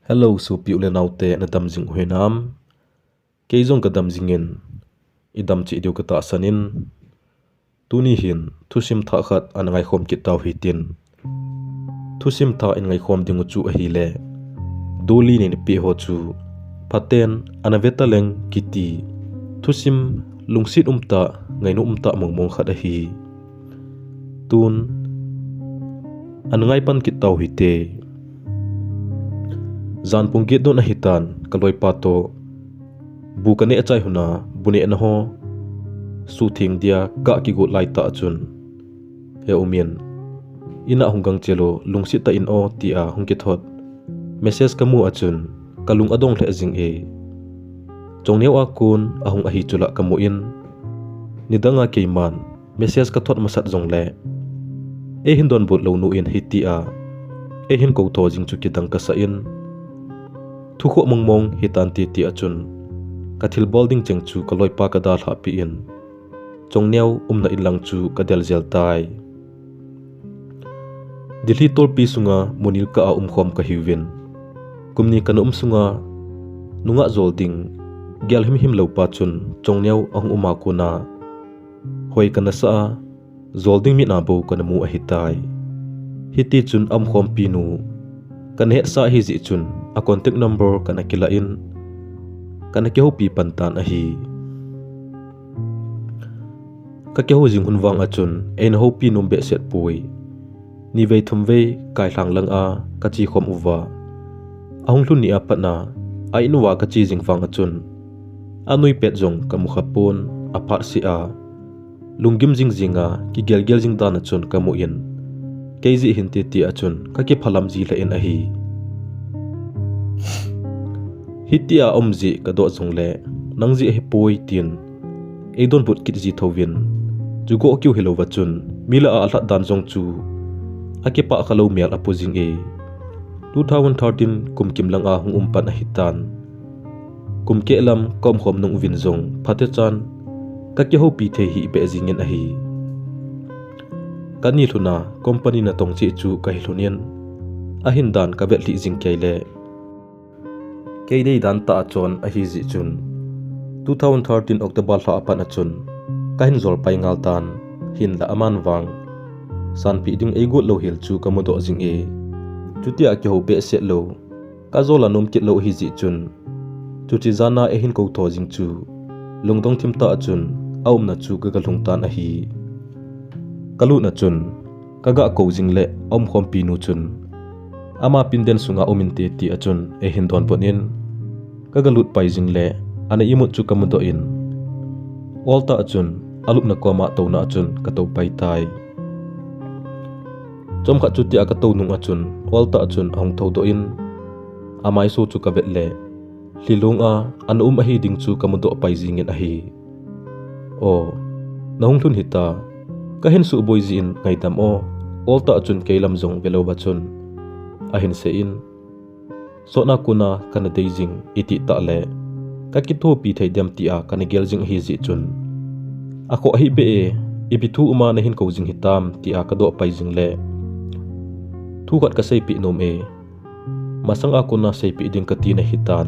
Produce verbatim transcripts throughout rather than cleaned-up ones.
Hello, sopi u le naote, na dam jing u hinam? Kei jong ka dam jingin, i dam cheh diu ka tahsan in. Tuni hin thusim thah khat ana ngaikhom kit tau hitin. Thusim thah in ngaikhom ding u chu ahile, Dolly nei na pe ho chu phaten ana ve taleng kiti thusim lungset umtah, ngainu umtah mongmong khat ahi. Tun ana ngai pan kit tau hite. Jan pung get don ahitan, ka loipa toh bu ka neh chai huna, bu nehna ho sutheng dia ka kigot lai tah chun, he U Min, in a hung gang chelo, lungset tah in o, tia hung kithot message ka mu a chun ka lung adong lheh jing e. Chongneo a kon ahung ahi chu la ka mu in, nidang a keiman message ka thot masat jongle, ei hin donbut lou nu in hitia ei hin kou tho jing chu kidang ka sa in, thu khoh mongmong hitante tia chun ka thilbol ding cheng chu ka loipa ka dalhah peh in, Chongneo umna in lang chu ka del jel tai. Delhi tolpi sunga munil kah a umkhom ka hiuvin, kum ni ka na um sunga nungah jol ding gel himhim lou pa chun Chongneo ahung um a kona hoi ka na sa a, jol ding mit a bou ka na mu ahitai. Hiti chun a umkhompi nu ka na hetsa ahi jeh chun a contact number ka na kilah in, ka na kihoupi pan tan ahi. Ka kihou jing hun vang a chun ei na houpi nom behseh poi. Ni vei thum vei kailhang lang a ka che khom uva, ahung lhun ni a pat na a in uva ka che jing vang a chun a nui pet jong ka mu kha pon, a phat seh a lunggim jingjing a kigelgel jing dan a chun ka mu in, kei jeh hinte tia chun ka kiphalam ji lheh in ahi. Hitia um jeh ka doh jongle, nang jeh ahipoi tin ei donbut kit ji thouvin, chu go kiu hilou va chun mi lah a lhat dan jong chu a kipah kha lou mel a pu jing e. Two thousand thirteen kum kim lang a hung um pan ahitan, kum keh lam ka umkhom nung uvin jong phatechan ka kihoupi thei hih beh jingin ahi. Ka ni lhun a company natong cheh chu ka hi lhun in, ahin dan ka vetlhih jing kei le, kei dei dan tah a chon ahi jeh chun, two thousand thirteen October lha a pat a chun ka hin jol pai ngal tan, hinlah aman vang sanpeh ding ei got lou hel chu ka mudoh jing e. Chutia kihou behseh lou, ka jol a nom kit lou ahi jeh chun, chuche jan a ei hin kou tho jing chu lungdong thim tah a chun a umna chu ka ga lhung tan ahi. Ka lut na chun ka ga kou jing le a umkhompi nu chun, ama pinden sunga um inte tia chun ei hin donbut in, ka ga lut pai jing le ana imut chu ka mudoh in, ol tah a chun a lupna koma touna a chun ka tou pai tai. Chomkhat chutia ka tou nung a chun ol tah a chun ahung thoudoh in, amaiso chu ka vet le, lhilung a ana um ahi ding chu ka mudoh pai jingin ahi. O, na hung lhun hita, ka hin suboi jin ngaidam o, ol tah a chun kei lam jong ve lou va chun, ahin sei in, sotna kona ka na dei jing i tih tah le, ka kithopi thei dem tia ka na gel jing ahi jeh chun, a khoh ahi beh e, ipi thu um a na hin kou jing hitam tia ka doh pai jing le, thu khat ka seipeh nom e, masang a kona seipeh ding ka ti na hitan.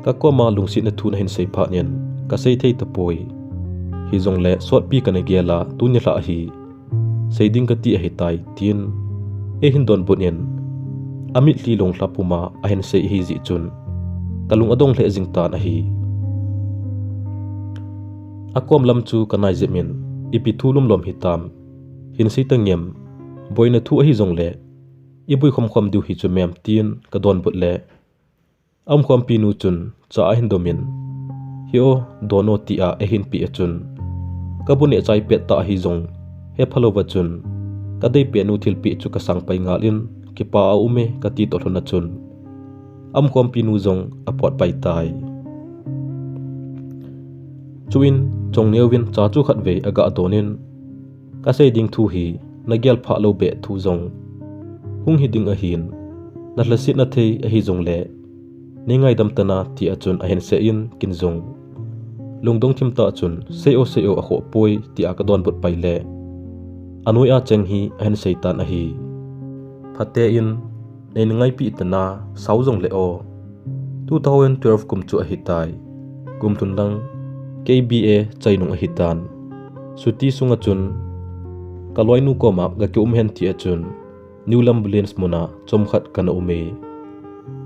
Ka koma lungsetna thu na hin sei phat in ka sei thei tapoi. Hijongle sotpi ka na gel a, tuni lha hi sei ding ka ti ahitai, tin ei hin donbut in, a mitlhi long lha puma ahin sei ahi jeh chun ka lung adong lheh jing tan ahi. A kom lam chu ka nai jep in, ipi thu lom lom hitam, hin sei tangem, boina thu ahi jongle i boi khomkhom diu hi chu mem, tin ka donbut le, a umkhompi nu chun cha ahin dom in, hi o, don o, tia ei hin peh a chun, ka bu neh chai pet tah ahi jong he phalou va chun, ka dei pet nu thilpeh chu ka sang pai ngal in, kipa a um e ka ti toh lhon a chun, a umkhompi nu jong a pot pai tai. Chuin Chongneo vin cha chu khatvei a ga don in, ka sei ding thu hi na gel phah lou beh thu jong hung hi ding ahin, na lhasetna thei ahi jongle nei ngaidam tan a, tia chun ahin sei in, kin jong lungdong thim tah chun, sei o, sei o, a khoh poi, tia ka donbut pai le, a noi a cheng hi ahin sei tan ahi. Phatein Nei na ngaipi tana, sao jong le o. Two thousand twelve kum chu ahitai. Kum lhun lang, kei B A chai nung ahitan. Chuti sunga chun, ka loinu koma ga kium hen tia chun, New Lambulens muna chomkhat kana um e.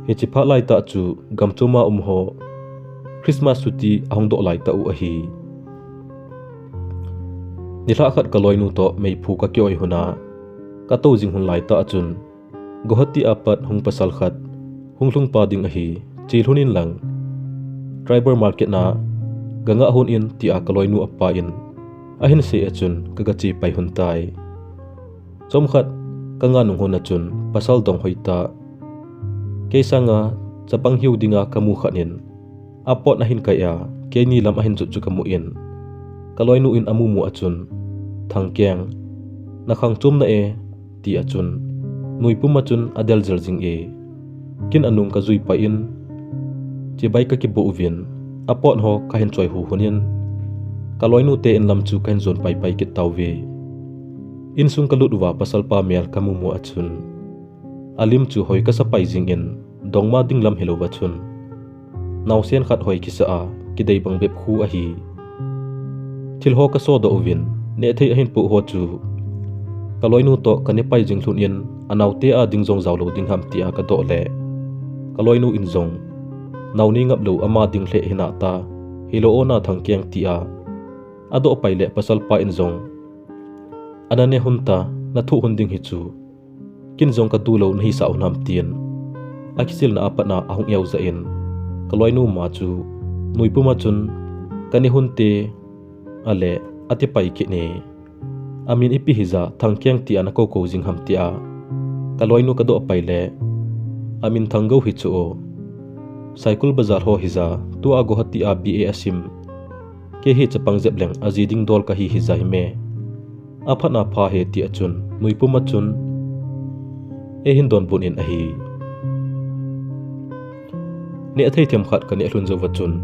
Hichi phat laitah chu gam choma um ho Christmas chuti ahung doh laitah u ahi. Nilhah khat ka loinu toh meiphu ka kioi huna, ka tou jing hun laitah chun, Guwahati a pat hung pasal khat, hung lhung pa ding ahi, chi lhun in lang. Tribal market na, ga ngah hon in tia ka loinu apa in, ahin sei a chun ka ga chi pai hon tai. Chomkhat, ka nga nung hon a chun, pasal dong hoi ta. Kei sanga, chapang hiu dinga ka mu khat in, a pot ahin kai a, keini lam ahin jot chu ka mu in. Ka loinu in amu mu a chun, Thangkeng, na khang chom na e, tia chun, nuipum a chun adel jel jing e. Kin anung ka jui pai in, chibai ka kibu uvin, a pot ho ka hin choi hu hun in, ka loinu te in lam chu ka hin jon pai pai kit tauve. Insung ka lut uva pasal pa mel ka mu mu a chun, alim chu hoi ka sa pai jing in, dongma ding lam hilou va chun, naosen khat hoi kisa a, kidei bang bep khu ahi. Thil ho ka so doh uvin, neh thei ahin pu ho chu, ka loinu toh ka ne pai jing lhun in, anaote a ding jong jao lou ding ham tia ka doh le, ka loinu in jong, nao ni ngap lou ama ding lheh hina ta, hilou o na Thangkeng tia, a doh pai le pasal pa in jong, ana ne hon ta, na thoh hon ding hi chu, kin jong ka tu lou na hi sa hon ham tin, a kisil na a pat na ahung eu ja in, ka loinu ma chu, nuipum a chun, ka ne hon te, a le, a ti pai kit ne. Amin ipi hi ja, Thangkeng tia na ko ko jing ham tia, ka loinu ka doh pai le, amin Thanggou hi chu o. Saikul bazar ho hi ja, tua Guwahati a B A asim. Kei hi chapang jep leng aji ding dol ka hi hi ja hi me. A phat na pha he tia chun, nuipum a chun, ei hin donbut in ahi. Neh thei them khat ka neh lhun jou va chun,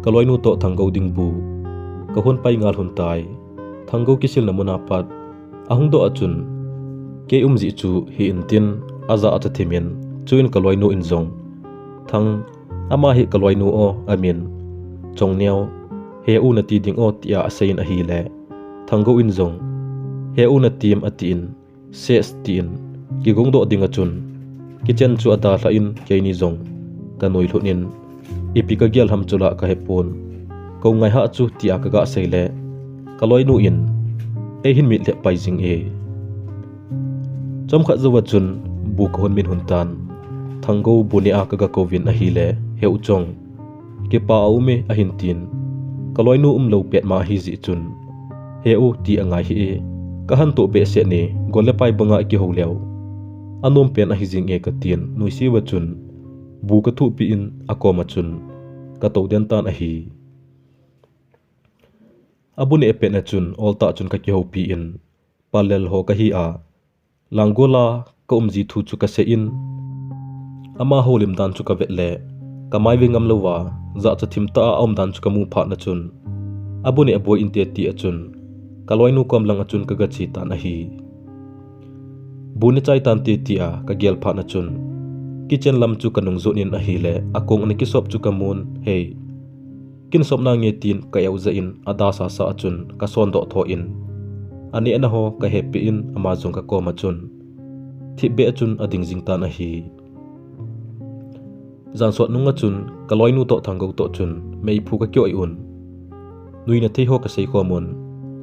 ka loinu toh Thanggou ding bu, ka hon pai ngal hon tai. Thanggou kisil na muna pat, ahung doh a chun, kei um jeh chu hi in tin, a ja a cha thim in, chuin ka loinu in jong, Thang, ama hi ka loinu o, amin, Chongneo, he u na ti ding o tia a sei in ahi le, Thanggou in jong, he u na tim a ti in, ses ti in, kigong doh ding a chun, kichen chu a dalha in keini jong, ka nui lhun in, ipi ka gel ham chu la ka he pon, ko ngai ha chu tia ka ga sei le, ka loinu in, ei hin mit lheh pai jing e. Chomkhat jou a chun, bu ka hon min hon tan, Thanggou bu ne a ka ga ko vin ahi le, he u Chong. Kipa a um e ahin tin, ka loinu um lou pet ma ahi jeh chun, he u ti a ngai hi e, ka han toh behseh ne, gol le pai banga i kiho leu, a nom pen ahi jing e ka tin, nuisi va chun, bu ka thuh pi in a kom a chun, ka tou den tan ahi. A bu ne pet na chun, ol tah chun ka kiho pi in, palel ho ka hi a, Langol a ka um ji thu chu ka sei in, ama houlim dan chu ka vet le, ka mai ve ngam lou va, ja cha thim tah a um dan chu ka mu phat na chun, a bu ne a boi in te ti a chun, ka loinu kom lang a chun ka ga chi tan ahi. Bu ne chai tan te tia ka gel phat na chun, kichen lam chu ka nung jot in ahi le, a kong ana kisop chu ka mun, hei. Kin sop nange tin ka eu ja in a da sa sa a chun ka son doh tho in, a ne ana ho ka he pi in ama jong ka kom a chun, thip be a chun a ding jing tan ahi. Jan sot nung a chun ka loinu toh Thanggou toh chun meiphu ka kioi un, nui na thei ho ka sei khom un,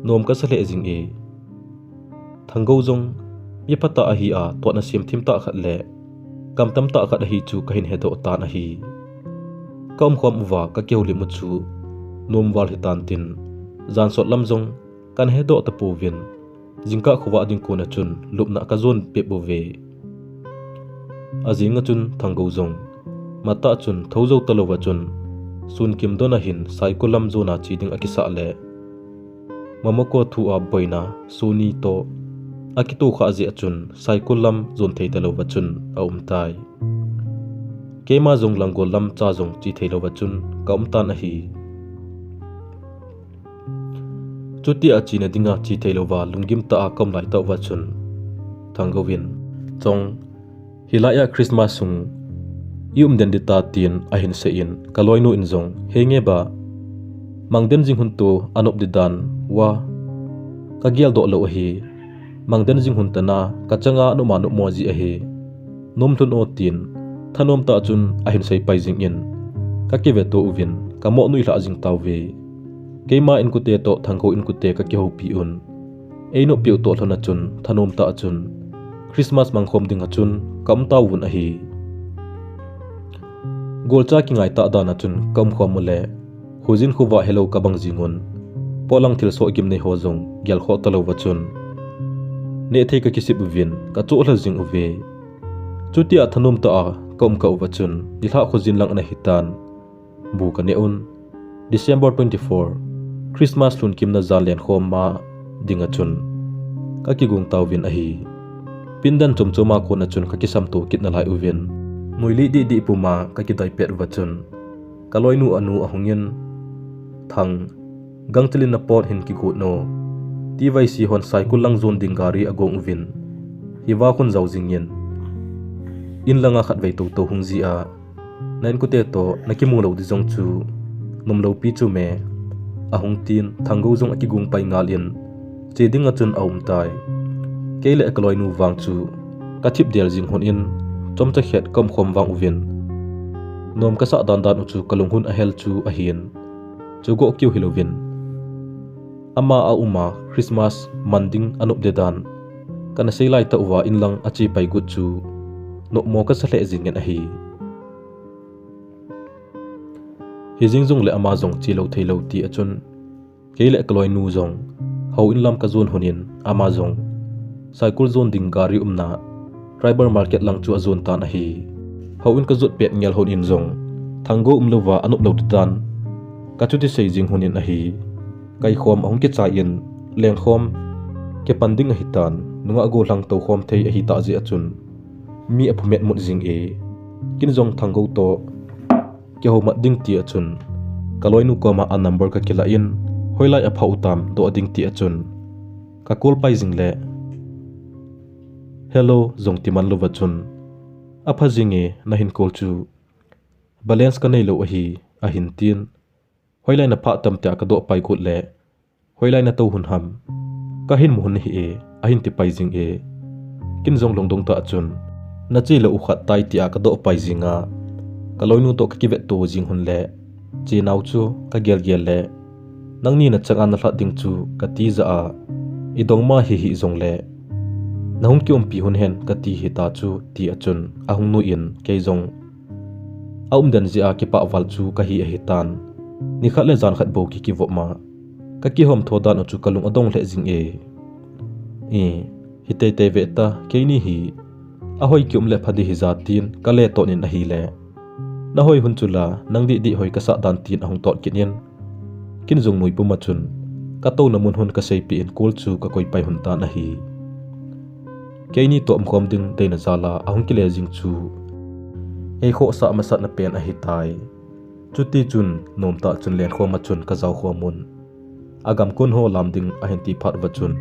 nom ka sa lheh jing e. Thanggou jong, mi phatah ahi a, tuah na siam thim tah khat le, kam tam tah khat ahi chu ka hin he doh tan ahi. Ka um khom uva, ka kihoulim u chu, nom val hi tan tin, jan sot lam jong, kan he doh ta pu vin, jingkah khovah ding kon a chun, lupna ka jon pep u ve. A jing a chun Thanggou jong, matah chun, tho jou ta lou va chun, sun kim don a hin, Saikul lam jon a chi ding a kisah le, Mamako thu a boina, Suni toh, a kitoh kha jeh a chun, Saikul lam jon thei ta lou va chun, a um tai. Keima jong Langol lam cha jong chi thei lou va chun, ka um tan ahi. Chuti a chi na ding a chi thei lou va, lunggim tah a ka um lai tah u va chun, Thanggou vin, Chong, Hilai a Christmas sung i um den ding ta tin ahin seiyin, ka loinu in jong, "Henge ba, mang den jing hon to, anop ding dan uva ka geldoh lou ahi. Mang den jing hon tana, ka changa anop ma nopmo ji ahi. Nom lhon o," tin thanom tah chun ahin sei pai jingin, ka kive to uvin, ka mo nuilhah jing tauve. Keima inkote toh Thanggou inkote ka kihoupi un, ei noppiu toh lhon a chun, thanom tah chun Christmas mangkhom ding a chun ka um tauvin ahi. Golcha kingai tah dan a chun ka umkhom uleh, khojin khovah helou ka bang jingun, polang thilsoh gimnei ho jong gelkhoh talou va chun, nehthei ka kisip uvin, ka choh lha jing uve. Chutia thanom tah a ka um kah uva chun, nilhah khojin lang ana hitan, bu ka neh un. December twenty-four, Christmas lhun kimna jan lenkhom ma ding a chun ka kigong tauvin ahi. Pindan chomchom a kon a chun ka kisam to kit nalai uvin, muilih dihdih puma ka kidai pet uva chun, ka loinu anu ahungin, "Thang, gangchel in na pot hin kigot no. T Y C hon Saikul lang jon ding gari agong uvin, hiva khun jao jingin, in langa khatvei toto hung jia, na inkote toh na kimu lou ding jong chu nom lou pi chu me," ahung tin, Thanggou jong akigong pai ngal in, che ding a chun aum tai. Kei le ka loinu vang chu ka thip del jing hon in, chomcha khat ka umkhom vang uvin, nom ka sah dan dan u chu ka lunghun ahel chu ahin, chu go kiu hilouvin, ama a um a Christmas man ding anop ding dan kana sei lai tah uva in lang ache pai got chu nopmo ka sa lheh jingin ahi. Hijeng jongle ama jong che lou thei lou ti a chun, kei le ka loinu jong houin lam ka jon hon in, ama jong Saikul jon ding gari umna Tribal Market lang chu ajon tan ahi. Houin ka jot pet ngel hon in jong, Thanggou um louva anop lou ding dan ka chuti sei jing hon in ahi. Kaikhom ahung kichai in, lenkhom kipan ding ahitan, nungah gollhang toukhom thei ahitah jeh a chun, mi aphumet mut jing e. Kin jong Thanggou toh kihoumat ding ti a chun, ka loinu koma a number ka kilah in, hoilai apha u tam doh ding ti a chun, ka call pai jing le, "Hello," jong ti man louva chun, "Apha jing e, na hin call chu, balance ka nei lou ahi," ahin tin, "Hoilai na phah tam?" tia ka doh pai got le, "Hoilai na tou hon ham? Ka hin mu hon ahi e," ahin ti pai jing e. Kin jong lungdong tah a chun, "Na che lou u khat tai," tia ka doh pai jing a, ka loinu toh ka kivet to jing hon le, "Che nau chu ka gelgel le, nangni na changa na lhat ding chu ka ti ja a, i dong ma hi hih jongle, na hung kiumpi hon hen ka ti hita chu," ti a chun ahung nui in, kei jong a um den jeh a kipah val chu ka hi ahitan. Nikhat le jan khat bou kikivop ma, ka kihom tho dan u chu ka lung adong lheh jing e. "I, hi teitei ve ta, keini hi ahoi kium le pha ding hi ja," tin ka le ton in ahile, "Na hoi hon chu la, nang dihdih hoi ka sah dan," tin ahung tot kit in, kin jong nui pum a chun ka touna mun hon ka seipeh in call chu ka koi pai hon tan ahi. Keini toh umkhom ding deina jal a ahung kile jing chu ei khohsah masatna pen ahitai. Chuti chun nomtah chun lenkhom a chun ka jaokhom un, agam kon ho lam ding ahin ti phat uva chun,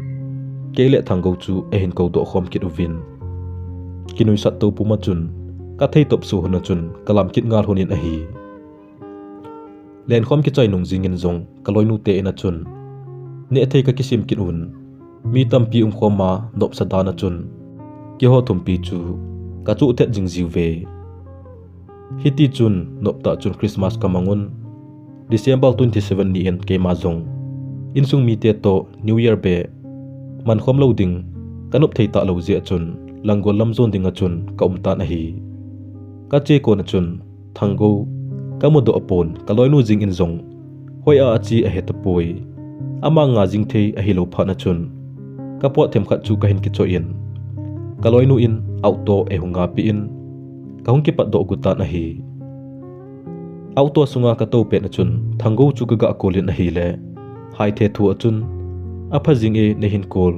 kei le Thanggou chu eihin kou doh khom kit uvin, kinuisat to pum a chun ka thei top so hon a chun ka lam kit ngal hon in ahi. Lenkhom kichai nung jingin jong ka loinu te in a chun nehthei ka kisem kit un, mi tampi umkhom a nopsa dan a chun keiho thumpi chu ka chuh thet jing jiuve. Hiti chun noptah chun Christmas ka mang un, December twenty seven ni in keima jong insung mite toh New Year be mankhom lou ding ka nop thei talou jeh a chun Langol lam jon ding a chun ka um tan ahi. Ka che kon a chun Thanggou ka mudoh a pon ka loinu jing in jong hoi a ache ahe tapoi. Ama nga jing thei ahilou phat a chun ka pot themkhat chu ka hin kichoh in ka loinu in auto ei hung nga peh in ka hung kipat doh got tan ahi. Auto sunga ka tou pet a chun Thanggou chu ka ga call in ahile, hai the thu a chun, "Apha jing e, nei hin call,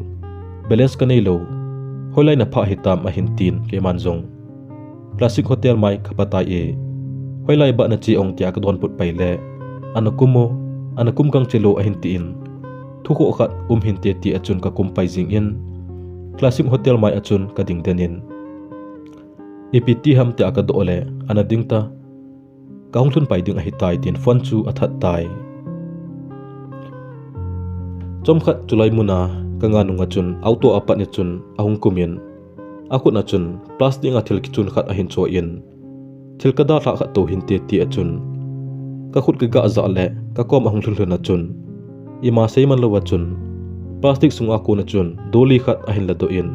balance ka nei lou, hoilai na phah hitam?" ahin tin, keiman jong, "Classic Hotel mai ka pha tai e, hoilai bah na che ong?" tia ka donbut pai le, "Ana kum o, ana kum kang che lou," ahin tin, "Thu khoh khat um hinte," ti a chun ka kum pai jing in, Classic Hotel mai a chun ka ding den in, Ipi ti ham tia kadoh le, ana ding ta. Kahung lhun pai ding ahitai tin phone chu athat tai. Chomkhat chulai muna kanga nunga chun auto apat ni chun ahung kumin, akhut a chun plastic a thil kichun khat ahin choh in, thil kadalhah khat tou hinte tia chun kakhut kagah jah le kakom ahung lhun lhun a chun, ima seiman louva chun plastic sunga kona chun dolly khat ahin ladoh in,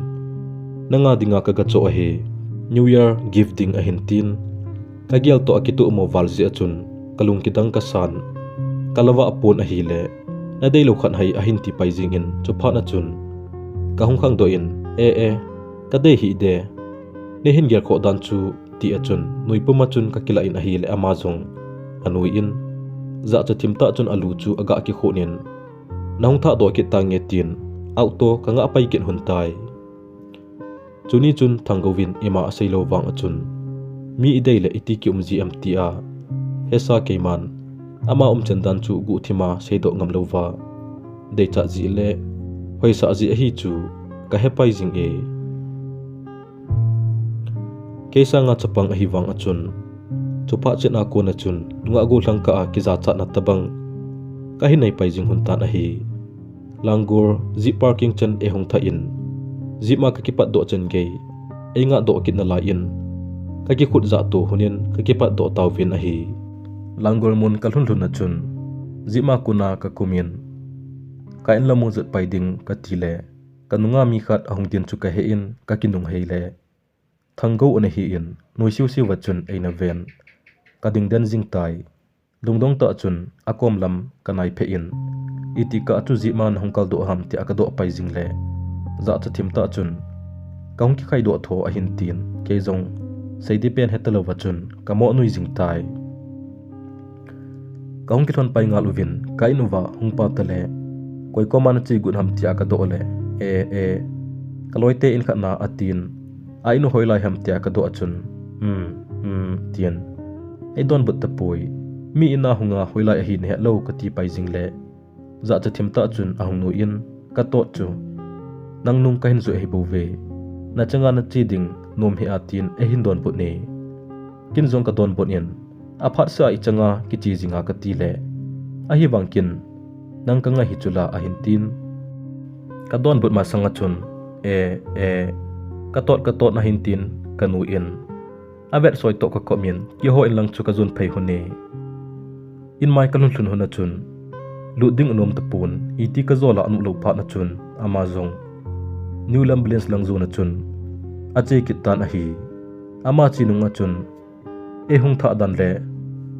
nanga dinga kagachoh ahi, New Year gift ding ahin tin. Kagel toh akitoh mo val jeh a chun kalung kidang kasan. Kalavah pon ahile, nadeilou khat hai ahin tipai jingin chuphat a chun kahung khangdoh in, e e, kadei hih de, neihin gelkhoh dan chu tia chun nui puma chun kakilah in ahile ama jong anui in, jahcha thimtah chun alu chu agah kikhun in, nahung thahdoh kit tange tin auto kangah pai kit lhun tai. Chuni chun Thanggou vin ima aseilou vang a chun, mi idei le iti kium ji em tia hesa keiman ama umchan dan chu guhthima seidoh ngamlouva, deichat jeh le hoisah jeh ahi chu kahepai jing e. Kei sanga chapang ahivang a chun, chuphat chetna kona chun nungah gollhang kah a kijachatna tobang kahin neipai jing lhun tan ahi. Langgur jeep parking chan eihung thah in, jeep ma kakipatdoh chan gei eingahdoh kit nalai in, kakikhut jahto lhon in kakipatdoh tauvin ahi. Langgur mun kalhun lhun a chun jeep ma kona kakum in, ka-in lamu jot pai ding katile, kanunga mi khat ahung din chu kahe in kakinunghei le, Thanggou ana hi in, nuisiu siuva chun eina ven. Kading den jing tai. Lungdong tah chun akom lam kanai phei in, iti kah chu jeep ma nahung kaldoh ham tia kadoh pai jing le, jahcha thimtah chun kahung kikhaidoh tho ahin tin, kei jong seidi pen hetalouva chun kamoh nui jing tai. Kahung kilhon pai ngal uvin ka-in uva hung pah tale, koi koma nache got ham tia kadoh le, e e, kaloite in khat na atin, a-in u hoilai ham tia kadoh a chun, um um tin, eidonbut tapoi. Mi in a hunga hoilai ahi nahetlou kati pai jing le, jahcha thimtah chun ahung nui in, katot chu, nang nung kahin jui ahibouve, nachanga nache ding nom hih a tin eihin donbut e. Kin jong kadonbut in, aphatseh a ichanga kiche jinga katile, ahivang kin nang kangai hi chula ahin tin, kadonbut masanga chun, e e, katot katot ahin tin, kanui in, avetsoi toh kakom in, kihou in lang chu kajon phei lhon e. Inmai kalhun lhun lhon a chun, lut ding anom tapon, iti kajol a anuh lou phat a chun, ama jong New Lambulance lang jon a chun ache kit tan ahi. Ama che nunga chun eihung thah dan le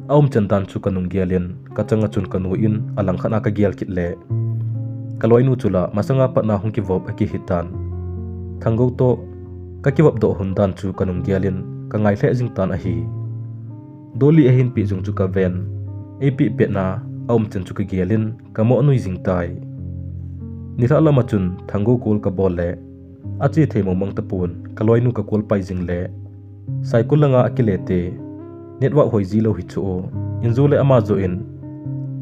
aumchan dan chu kanung gel in, kachanga chun kanui in, alangkhat a kagel kit le, kaloinu chula masanga patna hung kivop akihitan. Thanggou toh kakivopdoh lhon dan chu kanung gel in, kangai lheh jing tan ahi. Dolly ahin peh jong chu kaven, eipeh petna aumchan chu kagel in, kamoh nui jing tai. Nilhah lama chun Thanggou call kabol le, ache thei mongmong tapon, kaloinu kacall pai jing le, Saikul langa akile te, network hoi jilou hi chu o, injo le ama joh in,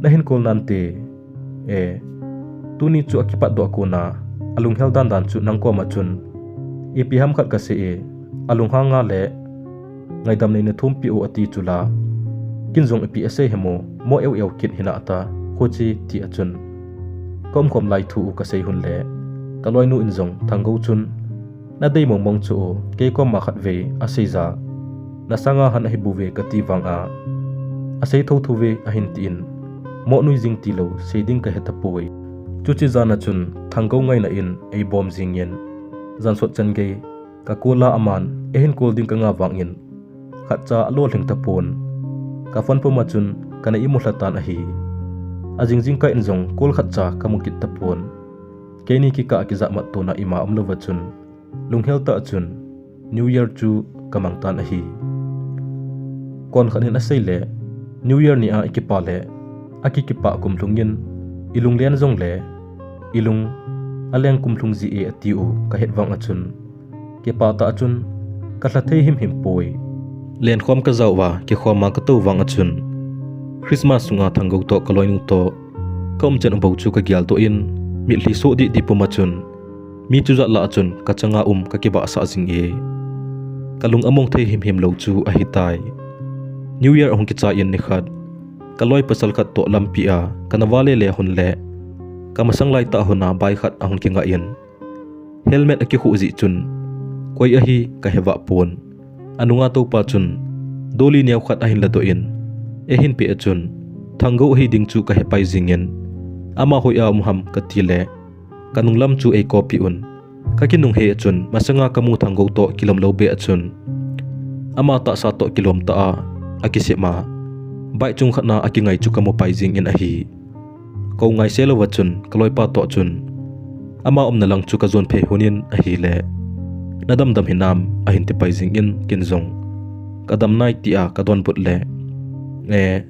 nahin call nante, e, tuni chu akipatdoh a kona, alunghel dandan chu nang koma chun, ipi ham khat kasei e, alunghang a le, ngaidam neina thumpeh o ati chula, kin jong ipi asei hemo, moh eu eu kit hinata, khuche tia chun, kaumkhom lai thu u kasei lhon le, kaloinu in jong Thanggou chun, nadei mongmong chu o, kei koma khatvei asei ja, nasanga han ahibouve kati vanga, asei thouthou ve ahin tin, moh nui jing tilou sei ding kahe tapoi. Chuche jan a chun Thanggou ngaina in eibom jingin, jansot chan gei kacall a aman eihin call ding kanga vangin, khatcha alolhing tapon. Kaphone puma chun kana imu lhatan ahi. Ajing jingkah in jong call khatcha kamu kit tapon. Keini kikah a kijahmat tona ima umlouva chun, lunghel tah chun New Year chu kamang tan ahi. Konkhat in asei le, New Year ni a ikipah le, akikipah kum lhungin, ilunglen jongle, ilung aleng kum lhung jie atiu kahet vang a chun, kipah tah chun kalha thei himhim poi. Lenkhom kajah uva kikhoma katou vang a chun, Christmas sunga Thanggou toh kaloinu toh kaumchan u bou chu kageldoh in, mitlhi soh dihdih puma chun, mi chujat lah a chun kachanga um kakibahsah jing e. Kalung among thei himhim lou chu ahitai. New Year ahung kichai in nikhat, kaloi pasal khat toh lampi a kana vale le hon le, kamasang laitah hon a bike khat ahung kinga in, helmet akikhuh jeh chun koi ahi kahevah pon. Anunga toupa chun Dolly neokhat ahin ladoh in, eihin peh a chun Thanggou ahi ding chu kahepai jingin, ama hoiya um ham kati le, kanung lam chu eikopi un. Kakinunghei a chun masanga kamu Thanggou toh kilom lou beh a chun, ama tahsa toh kilom tah a akisem a, bike chung khat na akingai chu kamupai jingin ahi. Kou ngaise louva chun kaloipa toh chun, ama umna lang chu kajon phei hon in ahile, nadamdam hinam ahin tipai jingin, ken jong kadam nai tia kadonbut le, e,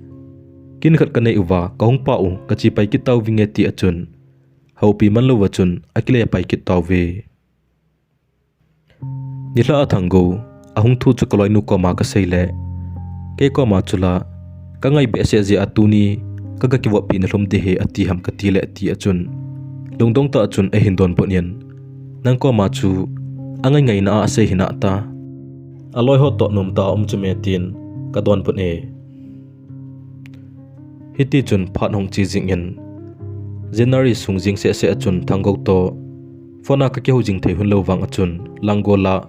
kin khat kanei uva kahung pah u, kache pai kit tauvinge tia chun, houpi man louva chun akile pai kit tauve. Nilhah a Thanggou ahung thu chu kaloinu koma kasei le, kei koma chu la, kangai behseh jeh a tuni kaga kivoppi nalhum ding ahi ati ham kati le tia chun, lungdong tah a chun eihin donbut in, nang koma chu angai ngaina a asei hinata, aloi ho toh nomtah a um chu me tin kadonbut e. Hiti chun phat hung che jingin, January sung jing sehseh a chun Thanggou toh phone a kakihou jing thei hon lou vang a chun, Langol a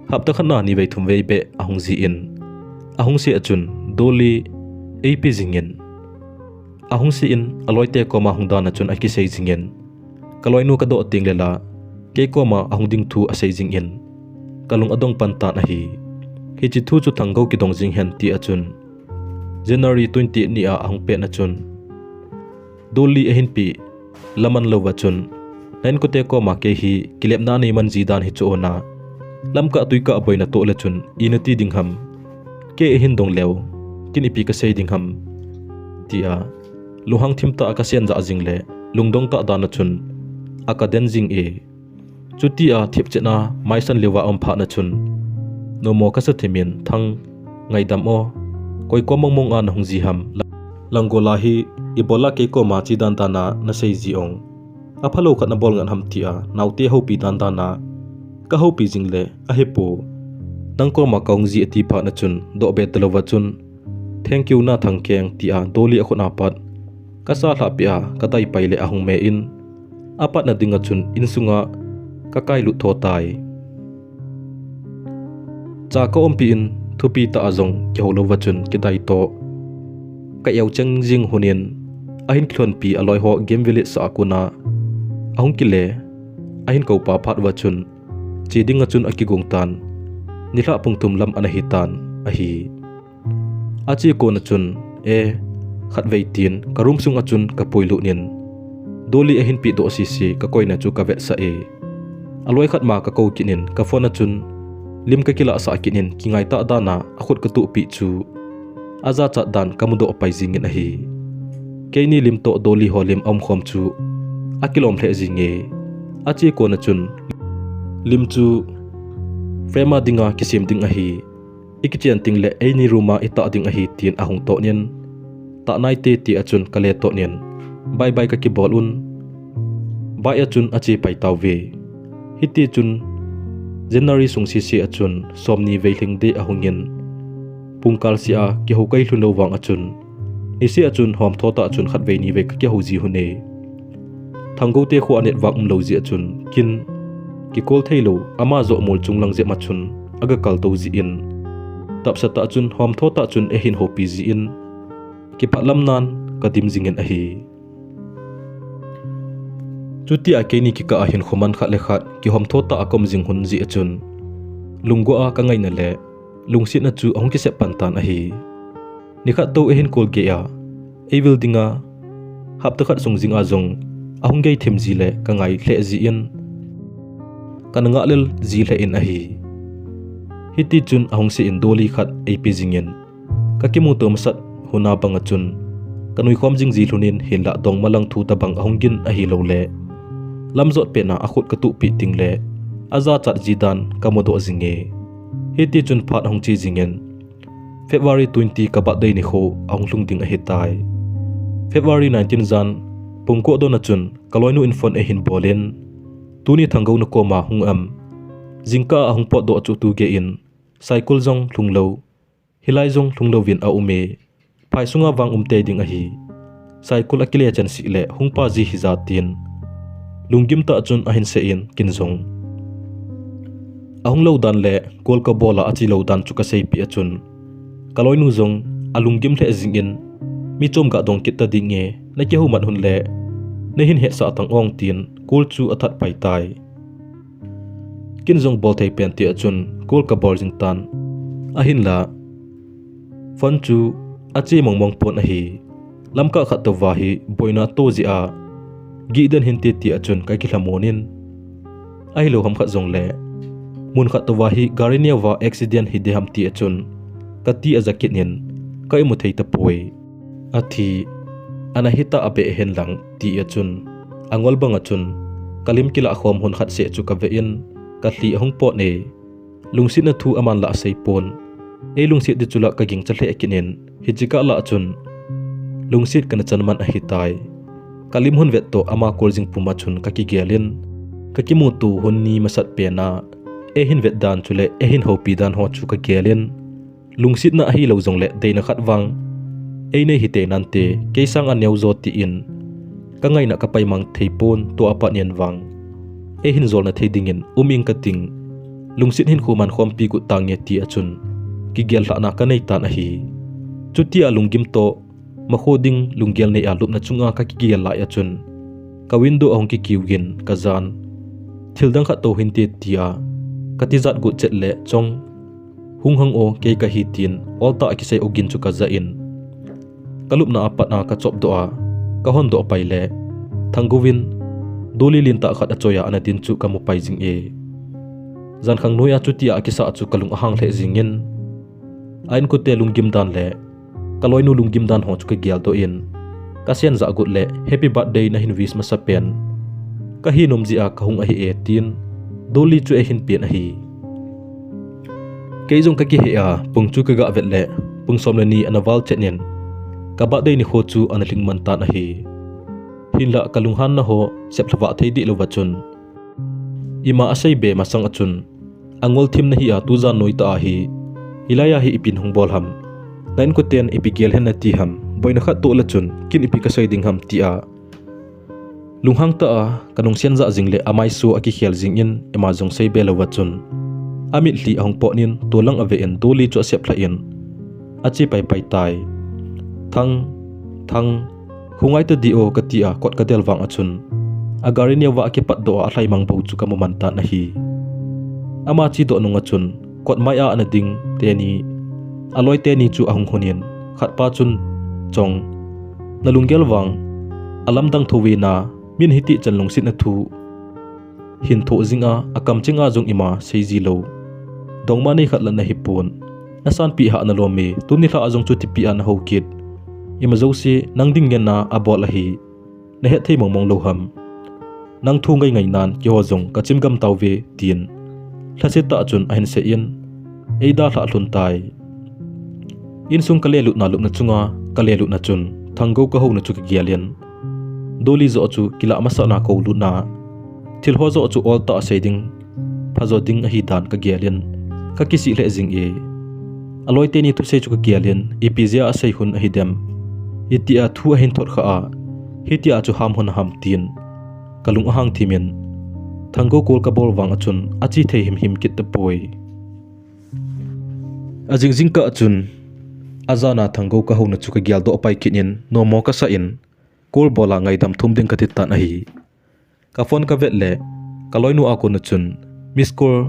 hapta khat na nivei thumvei beh ahung ji in, ahung se a chun Dolly eipe jingin, ahung se in aloite koma hung dan a chun akisei jingin, kaloinu kadoh teng le la, kei koma ahung ding thu asei jingin, kalung adong pan tan ahi. Hiche thu chu Thanggou kidong jing hen tia chun, January twenty ni a ahung pet na chun, Dolly ahin pe laman louva chun, na inkote koma kei hi kilepna anei man ji dan hi chu ona, lamkah tuikah boina toh le chun ina ti ding ham, kei ahin dong leu, kin ipi kasei ding ham, tia lunghang thim tah a kasen jah jing le, lungdong tah dan a chun akaden jing e. Chutia thipchet a maisan leuva aum phat na chun, nomo kasa thim in, Thang, ngaidam o, koi kom mongmong a nahung ji ham, Langol a hi ibola kei koma che dandan a nasei ji ong, aphalou khat nabol ngat ham tia naote houpi dandan a kahoupi jing le, ahepu, nang koma kahung ji ati phat na chun dohbe talouva chun, Thank you na Thangkeng tia Dolly akhut a pat kasa lhahpeh a kadai pai le ahung me in, apatna dinga chun insunga kakailut tho tai. Cha kaumpi in thupi tah a jong kihou louva chun kidai toh ka-eu cheng jing hon in, ahin kilhonpi aloi ho game village sah a kona ahung kile, ahin koupa phat uva chun che dinga chun akigong tan, nilhah pung thum lam ana hitan ahi. Ache kona chun, e, khatvei tin ka room sunga chun kapuilut in, Dolly ahin pehdoh sese kakoina chu kavetsah e. Aloi khat ma kakou kit in ka phone a chun lim kakilahsah kit in kingaitah dan a akhut katuhpeh chu ajachat dan kamudoh pai jingin ahi. Keini lim toh Dolly ho lim aumkhom chu akilom lheh jinge. Ache kona chun lim chu frame a dinga kisem ding ahi. Ikichen teng le eini room a itah ding ahi tin ahung tonin, tah naite tia chun kale tonin, bye bye kakibol un, bike a chun ache pai tauve. Hiti chun January sung sese a chun somni vei lhing ding ahungin, pungkal seh a kihou kahi lhun lou vang a chun, niseh a chun homtho tah a chun khatvei nivei kakihou ji hon e. Thanggoute kho a network umlou jeh a chun kin kicall theilou, ama joh mol chunglang jep a chun aga kaltou jeh in, tapsa tah a chun homtho tah a chun eihin houpi jeh in, kipah lamnan kadim jingin ahi. Chutia keini kikah a hinkho man khat le khat kihomtho tah a kaum jing hon jeh a chun, lunggua a kangaina le lungsetna chu ahung kisep pan tan ahi. Nikhat tou eihin call gei a, eivil dinga hapta khat sung jing a jong ahung gei thim ji le kangai lheh jeh in, kana ngahlel ji lheh in ahi. Hiti chun ahung se in Dolly khat eipe jingin, kakimuto masat hon a bang a chun kanuikhom jing ji lhon in, hinlah dongma lang thu tobang ahung gin ahilouleh lamjot pet a akhut katuhpeh teng le ajachat ji dan kamudoh jinge. Hiti chun phat ahung che jingin, February twenty ka birthday nikho ahung lhung ding ahitai. February nineteen jan pung ko don a chun kaloinu in phone eihin bolin, tuni Thanggou nakoma hung em? Jingkah a ahung potdoh chu tu gei in, Saikul jong lhung lou, hilai jong lhung louvin a um e, phai sunga vang um tei ding ahi. Saikul a kile chen sih le hung pa ji hi ja tin, lunggim tah chun a hin sei in kin jong. A hung lou dan le kol ka bol a a chi lou dan chu ka seipeh a chun, ka loinu jong a lunggim lheh jing in, mi chom ga dong kit ta ding e, na kihou mat hun le, na hin hetsah tang ong tin, kol chu a that pai tai. Kin jong bol thei pen ti a chun, kol ka bol jing tan. Ahinla, phone chu a che mong mong pon ahi. Lamkah khat tou va hi boina to jeh a, gih den hin ti ti a chun ka kilhamon in. Ahilou ham khat jong le, mun khat tou va hi gari neo va accident hi de ham ti a chun, ka ti a ja kit in, ka imu thei ta poi. A thi, ana hita a beh hen lang ti a chun, a ngol bang a chun, ka lim kilah khom hun khat seh chu ka ve in, ka lhi a hung pot e. Lungsetna thu aman lah a sei pon. Ei lungset di chu lah ka ging cha lheh a kit in, hichi kah lah a chun, lungset ka na chan man ahi tai. Ka lim hun vet toh ama kol jing pum a chun ka kigel in, ka kimuto hun ni masat pen a, ei hin vet dan chu le ei hin houpi dan ho chu ka gel in, lungsetna ahilou jong le deina khat vang ei nei hi tei nante, kei sang a neo jo ti in, ka ngaina ka pai mang thei pon, tua pat in vang ei hin jolna thei ding in um ing ka ting, lungset hin khu man khompi got tange ti a chun, kigel lhahna ka nei tan ahi. Chuti a lunggim toh, makho ding lunggel nei a lupna chunga ka kigel lai a chun, ka window a hung kikiu in ka jan. Thil dang khat tou hin te ti a, ka ti jat got chet le chong, hung hang o kei ka hi tin, ol tah a kisei ogin chu ka ja in, ka lupna a pat a ka chop doh a, ka hon doh pai le, Thanggo in, Dolly lin tah khat a choi a ana din chu ka mu pai jing e. Jan khang noi a chuti a kisa chu ka lung a hang lheh jing in, a inkote lunggim dan le, ka loinu lunggim dan ho chu ka gel doh in, ka sen ja got le, happy birthday na hin wish masa pen, ka hi nom jeh a ka hung ahi e tin, Dolly chu ei hin pen ahi. Kei jong ka kihei a, pung chu ka ga vet le, pung som le ni ana val chet in, ka birthday nikho chu ana lhing man tan ahi. Hinlah ka lunghanna ho, sep lhavah thei dih lou va chun, ima a sei be masang a chun, a ngol thim na hi a tu jan noi tah a hi, hilai a hi ipi in hung bol ham, na inkoten ipi gel hen na ti ham, boina khat toh le chun, kin ipi ka sei ding ham ti a, lunghang tah a, ka nung sen ja jing le a maisu a kikhel jing in, ima jong sei be lou va chun, a mitlhi a hung pot in, tua lang a ve in, Dolly chu a sep lha in, a che pai pai tai. Thang, Thang, hung ngai ta di o ka ti a, kot ka del vang a chun, a gari neo va a kipat doh a, a lhai mang bou chu ka mu man tan ahi. Ama che doh nung a chun, kot mai a ana ding teni, a loi teni chu a hung hun in, khat pa chun, Chong, na lunggel vang, a lamdang tho ve na, min hiti chan lungsetna thu hin thoh jing a, a kam ching a jong ima sei ji lou. Dongma nei khat la na hi pon. Na sanpi hah na lom e, tuni lha a jong chu tipi a na hou kit. Ima jouse, nang ding ngen a a bol ahi. Na het thei mong mong lou ham. Nang thu ngai ngai nan, keiho jong ka chim gam tau ve, tin. Lhaset tah chun a hin sei in, ei dalha lhun tai. Insung ka le lutna lupna chunga, ka le lutna chun, Thanggo ka houna chu ka gel in, Dolly joh chu kilah masat na ko lutna, thil ho joh chu ol tah a sei ding, pha jo ding ahi dan ka gel in, ka kisih lheh jing e. A loi teni thusei chu ka gel in, ipi jeh a a sei hun ahi dem, iti a thu a hin thot kha a, hiti a chu ham hun ham tin, ka lung a hang thim in, Thanggo call ka bol vang a chun a che thei him him kit ta poi. A jing jingkah a chun, a jan a Thanggo ka houna chu ka gel doh pai kit in, nommo ka sa in, call bol a ngaidam thum ding ka ti tan ahi. Ka phone ka vet le, ka loinu a kon a chun, miss call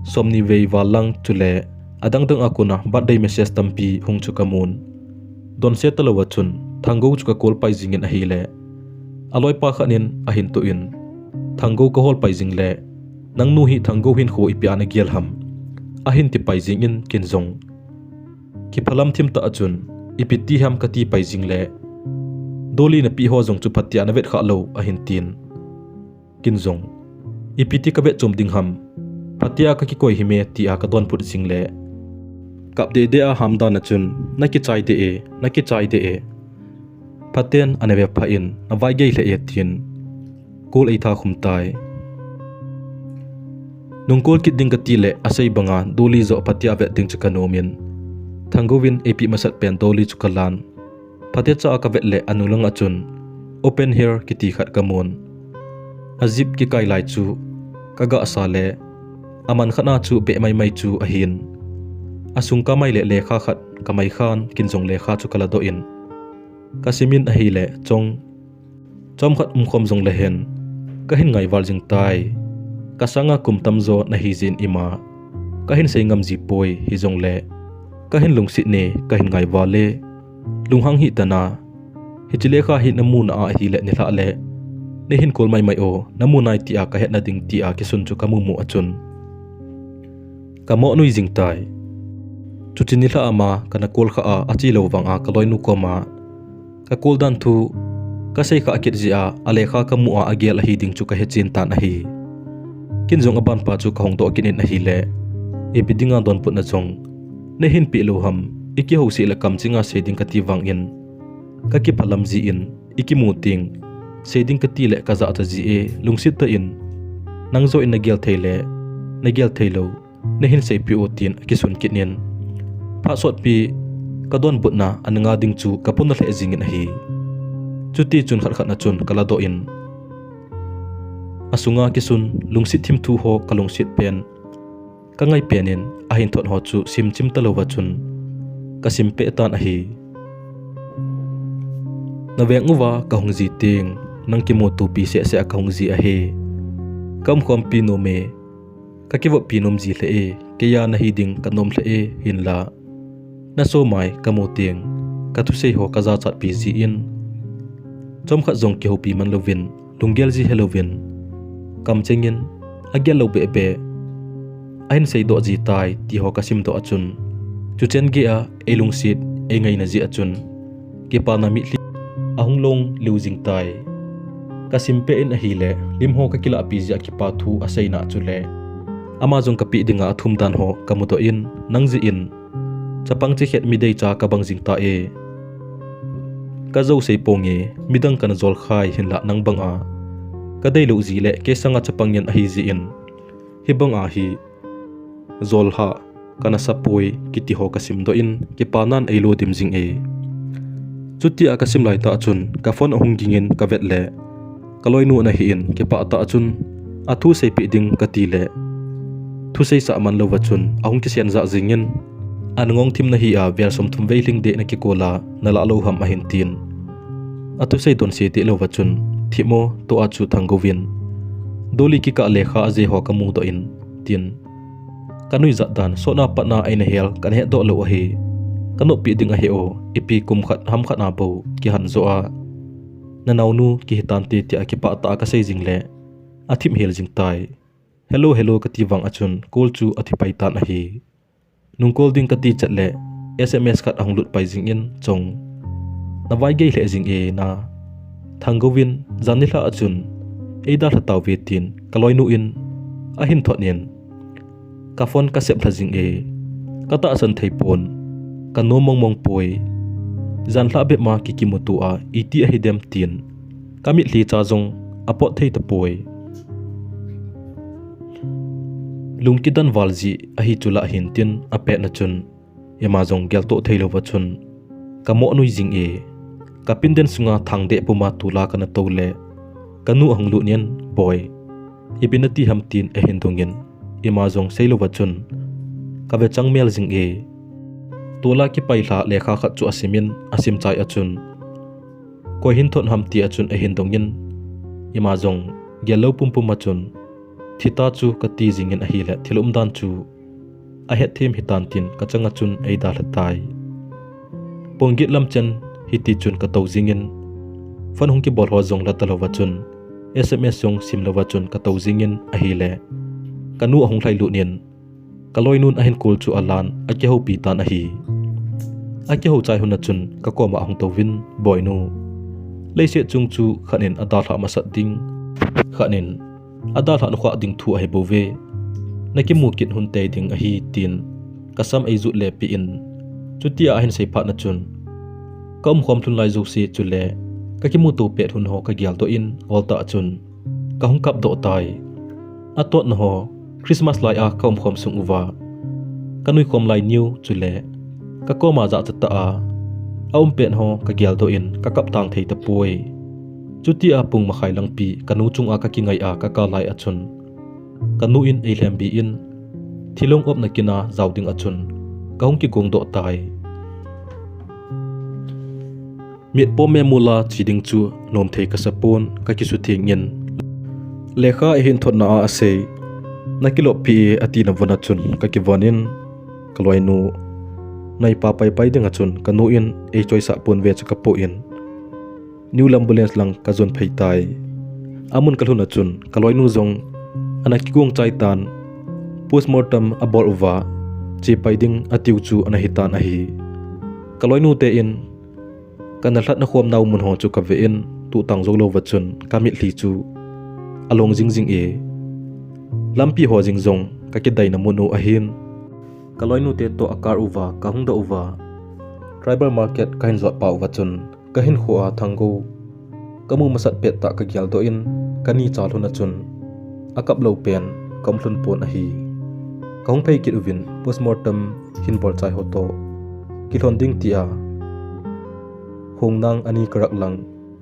somni vei val lang chule, a dang dang a kon a birthday message tampi hung chu ka mun. Donse talou a chun, Thanggo chu ka call pai jing in ahile, a loipa khat in a hin toh in, Thanggo ka hol pai jing le, nangnu hi Thanggo hinkho ipi a na gel ham, a hin ti pai jing in kin jong. Kiphalam thim tah a chun, ipi ti ham ka ti pai jing le, Dolly na pi ho jong chu phatea na vet kha lou a hin tin. Kin jong, ipi ti ka vet chom ding ham, phatea ka kikoi him e ti a ka don put jing le, kap deh deh a ham dan a chun, na kichai deh e, na kichai deh e. Phaten ana ve pha in, na vai gei lheh e tin, call ei tha khum tai. Nungkol kit ding kati le asei banga Dolly joh phatea vet ding chu kanom in, Thangou in eipeh masat pen Dolly chu kalan. Phatecha a kavet le anung langa chun open hair kiti khat kamun. A zip kikai lai chu kagahsa le aman khat a chu beh maimai chu ahin. Asung kamai le lekha khat kamai khan kin jong lekha chu kaladoh in, kasimin ahile chong chomkhat umkhom jong lehen, kahin ngaival jing tai. Kasanga kum tamjo nahi jeh in ima kahin sei ngam ji poi, hijongle kahin lungset e, kahin ngaival e. Lunghang hih tan a, hiche lekha hi namu na ahile nilhah le neihin call maimai o, namu nai tia kahetna ding tia kisun chu kamu mu a chun kamoh nui jing tai. Chuche nilhah a ama kana call kha a, ache lou vanga kaloinu koma ka call dan thu kasei kha kit jeh a, alekha kamu a agel ahi ding chu kahechen tan ahi. Kin jong aban pa chu kahung doh kit in ahile, ipi dinga donbutna jong neihin peh lou ham, ikihouset le kamcheng a sei ding kati vangin, kakiphalam jeh in, ikimu teng sei ding kati le kajahcha ji e, lungset tah in nang joh in nagel thei le nagel thei lou neihin seipeh o, tin akisun kit in, phat sotpi kadonbutna ana nga ding chu kapona lheh jingin ahi. Chutichun khat khat a chun kaladoh in, asunga kisun lungset thimthu ho kalungset pen, kangai pen in ahin thot ho chu simchim talouva chun kasimpeh tan ahi. Naveng uva kahung ji teng, nang kimutopi sehseh a kahung ji ahi. Kaumkhompi nom e, kakivoppi nom ji lheh e, keiya nahi ding kanom lheh e, hinla nasomai kamu teng kathusei ho kajachatpi jin, chomkhat jong kihoupi man louvin, lunggel ji helouvin, kamcheng in agel lou behbeh ahin seidoh ji tai, ti ho kasimdoh a chun, chuchen geiya eilungset, eingaina jeh a chun kipana mitlhi ahung long liu jing tai. Kasimpeh in ahile, lim ho kakilahpi jeh a kipa thu aseina chule ama jong kapeh dinga athum dan ho kamudoh in, nang jeh in chapang chekhet mi deicha kabang jing ta e. Kajou sei ponge, midang kana jol khai, hinla nang banga kadeilou ji le kei sanga chapang ngen ahi jeh in, hibanga hi jol hah kana sapoi, kiti ho kasimdoh in, kipanan eilodim jing e. Chutia kasim laitah chun ka phone ahung gingin kavet le kaloinu ana hin, kipah tah chun athu seipeh ding kati le thuseisah man louva chun ahung kisen jah jingin, ana ngong thim nahi a, vel somthum vei lhing deh nakikol a, nalah lou ham, ahin tin. Athusei donse deh louva chun, thip mo, tua chu Thangou in Dolly kikah lekha ajeh ho kamudoh in, tin. Kanuijat dan, sotna patna eina hel kana hetdoh lou ahi. Kanoppeh ding ahi o, ipi kum khat ham khat a bou kihan joh a, nanaonu kihi tante, tia kipah tah a kasei jing le athip hel jing tai. Hello, hello kati vang a chun call chu athipai tan ahi. Nungkol ding kati chet le S M S khat ahung lut pai jingin, chong, navai gei lheh jing e na, Thangou in jan nilhah a chun eidalha tauve, tin kaloinu in ahin thot in, ka phone kasep lha jing e, katahsan thei pon, kanom mongmong poi. Janlhah bep ma kikimuto a iti ahidem, tin kamitlhi cha jong apot thei tapoi. Lungkidan val jeh ahi chu lah hin, tin apetna chun ima jong geltoh thei louva chun kamoh nui jing e. Kapinden sunga thangdeh puma tola kana tou le kanu ahung lut in, Boi, ipi nati ham, tin ahin dong in, ima jong sei louva chun kave chang mel jing e. Tola kipailha lekha khat chu asimin, asim chai a chun, koi hin thot ham, tia chun ahin dong in, ima jong gel lou pumpum a chun, thita chu kati jingin ahile thil umdan chu ahetthem hitan, tin kachanga chun eidalha tai. Pung get lam chen hitichun katou jingin, phone hung kibol ho jong la talouva chun, S M S jong sim louva chun katou jingin ahile, kanu ahung lhailut in, kaloinun ahin call chu alan, akihoupi tan ahi. Akihou chai hun a chun kakoma ahung touvin, Boinu, leiset chung chu khat in adalhah masat ding, khat in adalhah nukhah ding thu ahibouve. Nakimu kit hun tei ding ahi, tin kasam eijut lepeh in, chutia ahin sei phatna chun, kaumkhom lhun lai jouse chule kakimuto pet hun ho kageldoh in, oltah chun kahung kapdoh tai. Atotna ho Christmas lai a ka umkhom sung uva ka nuikhom lai niu chule ka koma jahcha tah a a um pen ho ka geldoh in ka kap tang thei tapoi. Chuti a pung makhai langpi ka nu chunga ka kingai a ka kal lai a chun ka nu in ei lhembi in thilong opna kin a jao ding a chun ka hung kigongdoh tai. Mitpom me mula chi ding chu nom thei ka sapon ka kisutheng in. Lekha ei hin thotna a asei, na kiloppi e ati na von a chun ka kivon in ka loinu nai pa pai pai ding a chun ka nu in ei choisah pon ve chu ka po in. New Lambulance lang ka jon phei tai. Amun ka lhun a chun ka loinu jong ana kigong chai tan. Postmortem a bol uva che pai ding a tiu chu ana hi tan ahi. Ka loinu te in ka na hlat na khom nau mun ho chu ka ve in tu tang zo lo va chun ka mitlhi chu a long jing jing e. Lampi ho jing jong ka kidai na mun u ahin. Ka loinu te to a kar uva ka hung da uva. Tribal market ka hin jot pa uva chun ka hin kho a Thanggo ka mu masat pet tah ka geldoh in ka ni cha lhun a chun a kap lo pen ka um lhun pon ahi. Ka hung phei kit uvin postmortem hin bol chai ho to kilhon ding ti a hung nang ani ka rak lang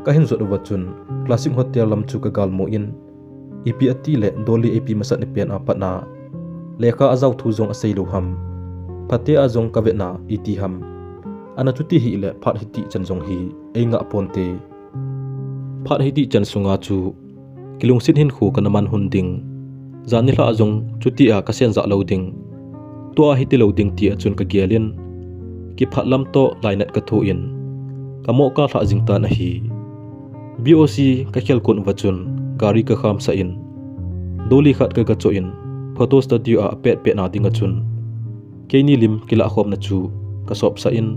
ka hin jot uva chun Classic Hotel lam chu ka gal mu in ipi ati le Dolly ipi masat ni pen a pat na lekha a jao thu jong a sei lo ham. Phate a jong ka ve na iti ham. Ana chuti hi le phat hiti chan jong hi ei ngah pon te. Phat hiti chan sunga chu kilungsit hin khu ka na man hun ding. Jan ni hla jong chuti a ka sen ja lo ding. Tua hiti lo ding ti a chun ka gel in kiphat lam to lainat ka thu in ka mo ka hla jing tan ahi. B O C ka khel kun uva chun gari ka kham sa in Dolly khat ka ga cho in photo studio a pet pet na ding a chun keini lim kila khom na chu ka sop sa in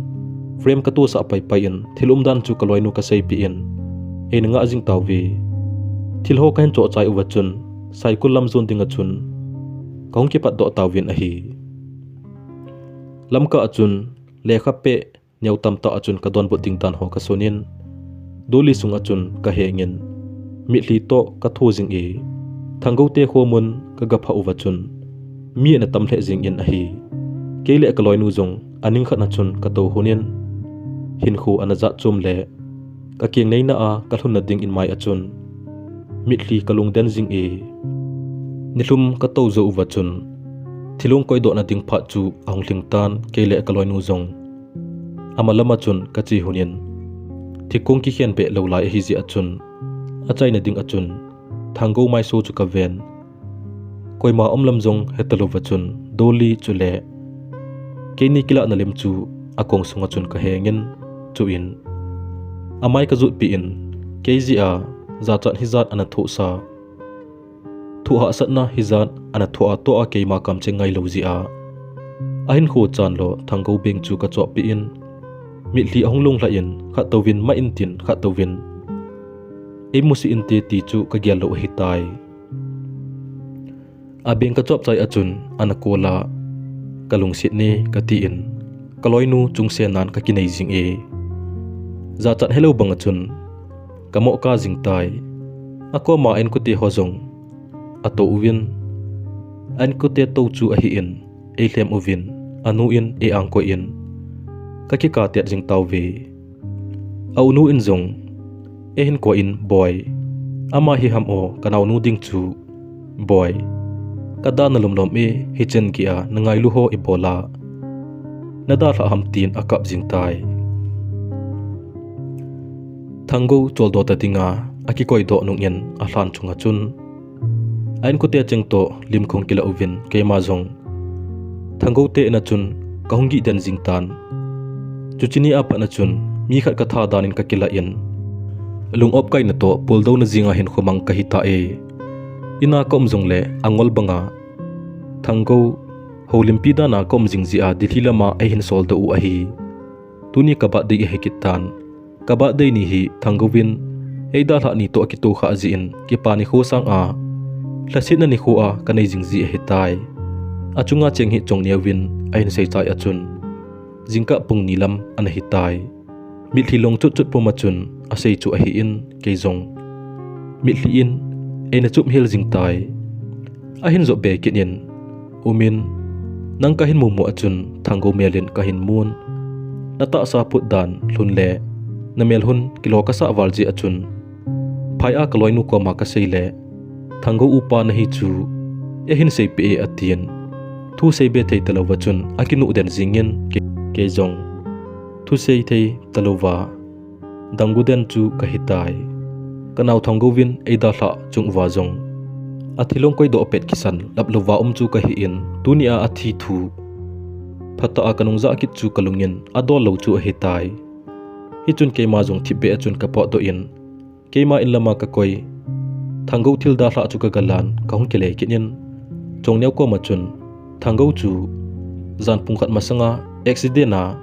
frame ka tu sa pai pai in thil um dan chu ka loinu ka sei pi in ei na ngah jing tau ve. Thil ho ka hin cho chai uva chun Saikul lam zon ding a chun ka hung kipat doh tau vin ahi. Lamka a chun lekha pe neo tam tah a chun ka don bot ding dan ho ka sun in Dolly sung a chun ka heng in mitlhi to ka thu jing e. Thanggo te khomun ka ga pha uva chun mi ana tam hle jing in ahi. Kei le ka loinu jong aning khat na chun ka to hun in hin khu ana jat chum le ka kiang nei na a ka lhun na ding in mai a chun mitlhi ka lung den jing e. Nilhum ka to zo uva chun thilung koi doh na ding phat chu ahung hling tan kei le ka loinu jong ama lam a chun ka chi hun in thikung ki khen be lo lai ahi jeh a chun a chaina ding a chun Thanggo mai so chu ka ven. Koima um lam jong he ta lo va chun Dolly chu le keini kila na lim chu a kong sung a chun ka heng in chu in a mai ka jut pi in kei jeh a jachat hi jat ana thu sa. Thu hahsatna hi jat ana thu a to a keima kam che ngai lo jeh a ahin khu chan lo Thanggo beng chu ka chop pi in mitlhi ahung lung hla in khat to vin ma in tin khat to vin ei musi in te ti chu ka gel lo ahi tai. A beng ka chop chai a chun ana call a ka lungsit ne ka ti in ka loinu chung se nan ka kinei jing e. Jachat he lo bang a chun ka mo ka jing tai. A koma en kute ho jong a to uvin an kute to chu ahi in ei lhem uvin a nu in ei ang koi in ka kika tet jing tau ve. A unu in jong ei hin koi in boi ama hi ham o ka naunu ding chu boi ka da na lom lom e hi chen ki a na ngai lu ho i bol a na da hla ham tin a kap jing tai. Thanggo chol do ta ding a a kikoi do nung in a hlan chung a chun a in kute cheng to lim khong kila uvin keima jong Thanggo te in a chun ka hung gih den jing tan. Chuche ni a pat a chun mi khat ka tha dan in ka kila in lung op kai na to pul do na jing a hin khomang ka hi ta e. Ina ka um jong le a ngol bang a Thanggo ho limpi dan a ka um jing jeh a Delhi lam a ei hin sol do u ahi. Tuni ka birthday ahi kit tan. Ka birthday ni hi Thanggo vin ei da hla ni to a kito kha jeh in kipa ni kho sang a lhasetna ni kho a ka nei jing ji ahi tai. A chunga cheng hi chong neo vin a hin sei chai a chun jingkah pung ni lam ana hi tai. Mitlhi long chut chut pum a chun a sei chu ahi in kei jong mitlhi in ei na chup hel jing tai. ahin jop be kit in, Umin, nang kahin mumu a chun Thanggou mel in kahin mun. Natahsa put dan lhun le namel hun kilo kasah val jeh a chun, phai a kaloinu koma kasei le, Thanggou upa nahi chu eihin seipeh e atin. Thu seibe thei talouva chun akinuh den jingin, kei, kei jong thusei thei talouva danggu den chu kahitai. Kanao Thanggou vin eidalhah chung uva jong athilong koidoh pet kisan laplouva um chu kahi in, tunia athi thu phatah a kanung jah kit chu kalungin adol lou chu ahitai. Hichun keima jong thipbeh a chun kapotdoh in, keima in lama kakoi, Thanggou thil dalhah chu kagalan kahung kile kit in, Chongneo koma chun Thanggou chu jan pung khat masanga accident a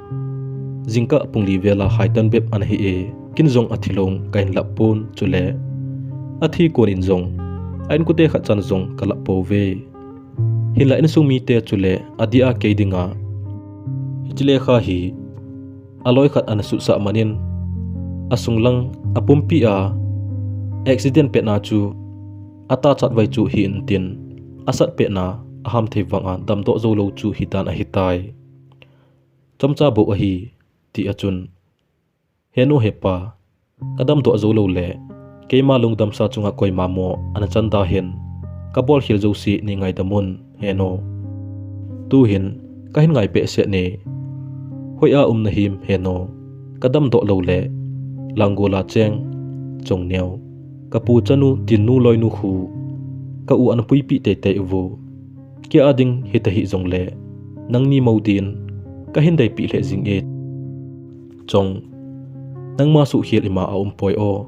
jingkah pung li vela haitan bep anahi e, kin jong athilong kahin lap pon chule athi kon in jong a inkote khat chan jong kalap pouve. Hinla insung mite chule adeh a kei dinga hiche lekha hi aloi khat ana suhsah manin, asunglang apumpi a accident petna chu atahchat vai chu hi intin, asat petna aham thei vanga damdoh joulou chu hidan ahitai. Chomcha bou ahi, ti a chun, Henu hepa, kadamdoh joulou le keima lungdamsa chunga koima mo ana chan da hen, kabolkhel jouse nei ngaidam un, Henu. Tuhin kahin ngai behseh ne. Hoiya um nahim, Henu? Kadamdoh lou le Langol a cheng Chongneo, kapu chanu, tinnu loinu khu ka u ana puipeh teitei uvo. Kei a ding hita hih jongle nangni mo din kahin deipeh lheh jing e. Chong, nangma suhkhel ima aumpoi o.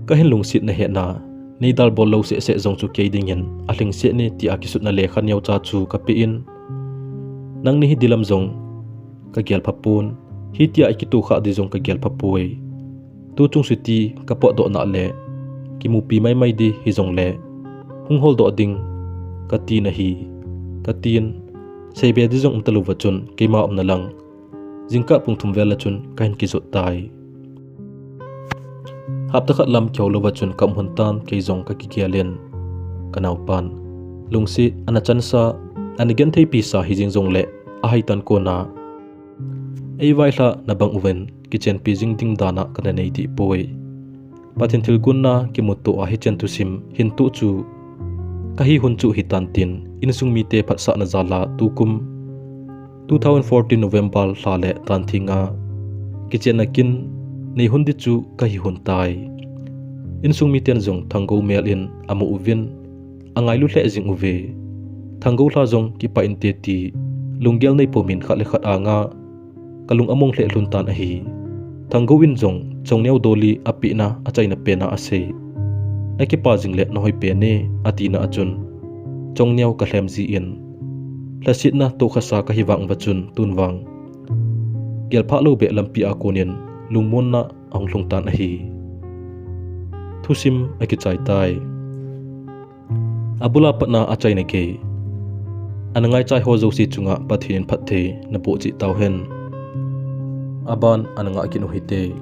Kahin lungset nahetna neidalbol lou sehseh jong chu kei dingin alhingset ne, tia kisutna lekha neocha chu kapeh in, nangni hi dilam jong kagelpha pon, hitia ikitohkhah di jong kagelpha poi. Tuchung chuti kapotdoh na le kimupi maimai di hijongle hung holdoh ding kati nahi, katin, seibe di jong umtalouva chun keima umna lang jingkah pung thum vel a chun kahin kijot tai. Hapta khat lam kihoulouva chun kaum lhon tan, kei jong kakigel in, kanaopan lungset ana chansa, ana gentheipi sa hijeng jongle ahaitan kona eivailhahna bang uvin kichenpi jing ding dana kana nei dehpoi. Pathen thilgon a kimuto a hichen thusim hin toh chu kahi lhon chu hitan tin, insung mite phatsahna jal a tukum two thousand fourteen November lha le dan thenga kichenna kin nei lhon di chu kahi lhon tai. Insung miten jong Thanggou mel in amu uvin, angailu lheh jing uve. Thanggou lha jong kipah inte ti lunggel neipum in khat le khat anga kalung among lheh lhon tan ahi. Thanggou in jong Chongneo doli apehna achaina pena asei. Nakipa jing le nahoi pen e, atina a chun Chongneo kalhem jin, lhasetna tohkhasa kahi vang uva chun tun vang gelphah lou beh lampi a konin lungmonna ahung lhung tan ahi. Thusim akichai tai. Abul a patna achaina gei ana ngaichai ho jouse chunga Pathen in phatthei naboh cheh tauhen. Aban ana ngah kit u hite.